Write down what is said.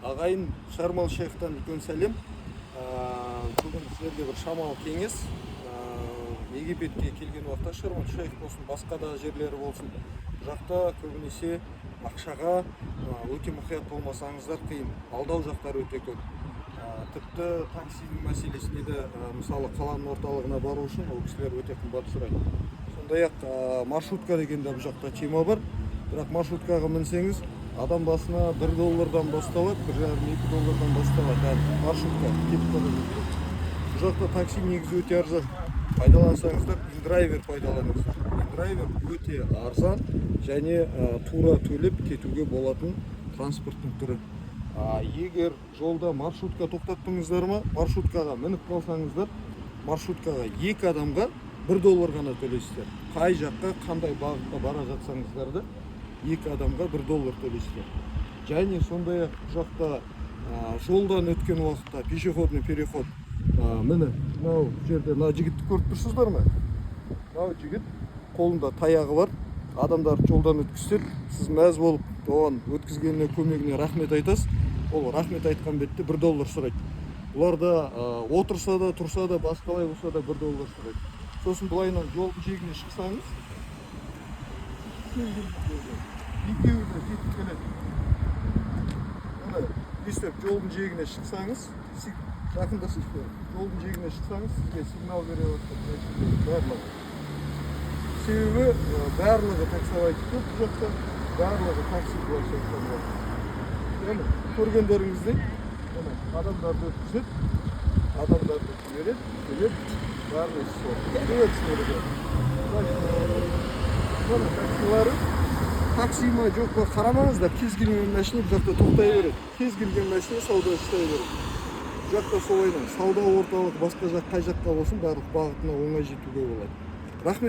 Ағайын, Шарм эль Шейхтан үлкен сәлем. Бүгін сіздерге бір шамалы кеңес. Египетке келген уақытта, Шарм эль Шейх болсын, басқа да жерлері болсын, бұл жақта көбінесе ақшаға өте мұқият болмасаңыздар, қиын, алдау жақтары өте көп. Тіпті таксидің мәселесіне де, мысалы, қаланың орталығына бару үшін ол кісілер өте қымбат сұрайды. Сондай ақ маршрутка деген де бұл жақта тема бар, бірақ маршруткаға мінсеңіз, адам басына 1 доллардан басталады, 1,5, 2 доллардан басталады әр маршрутка кетіп бара жатыр. Бұл жақта такси негізі өте арзан. Пайдалансаңыздар, индрайвер пайдаланыңыздар. Индрайвер өте арзан және тура төлеп кетуге болатын транспорттың түрі. Егер жолда маршрутка тоқтаттыңыздар ма, маршруткаға мініп қалсаңыздар, маршруткаға екі адамға 1 доллар ғана төлейсіздер. Қай жаққа, қандай бағытта бара жатсаңыздар да, екі адамға 1 доллар төлейсіздер. Және сондай ақ бұл жақта жолдан өткен уақытта, пешеходный переход, міне, мынау жерде мына жігітті көріп тұрсыздар ма? Мынау жігіт, қолында таяғы бар, адамдарды жолдан өткізеді. Сіз мәз болып, оған өткізгеніне, көмегіне рахмет айтасыз. Ол рахмет айтқан бетте 1 доллар сұрайды. Бұларда отырса да, тұрса да, басқалай болса да, 1 доллар сұрайды. Сосын былайынан жолдың жиегіне шықсаңыз, кез келген жерде екеуі де жетіп келеді. Міне, өйстіп жолдың жиегіне шықсаңыз, жақындасайшы бері. Жолдың жиегіне шықсаңыз, сізге сигнал бере бастады таксилер барлығы. Себебі барлығы таксовать етеді бұл жақта, барлығы такси, былайша айтқанда. Яғни көргендеріңіздей, міне, адамдарды өткізеді, адамдарды жібереді, келеді, барлығы сол. Привет, ребят. Міне, таксилары, такси ма, жоқ па, қарамаңыздар, кез келген машина бұл жақта тоқтай береді, кез келген машина сауда жасай береді. Бұл жақта солайынан сауда орталық, басқа жақ, қай жаққа болсын, барлық бағытына оңай жетуге болады. Рахмет.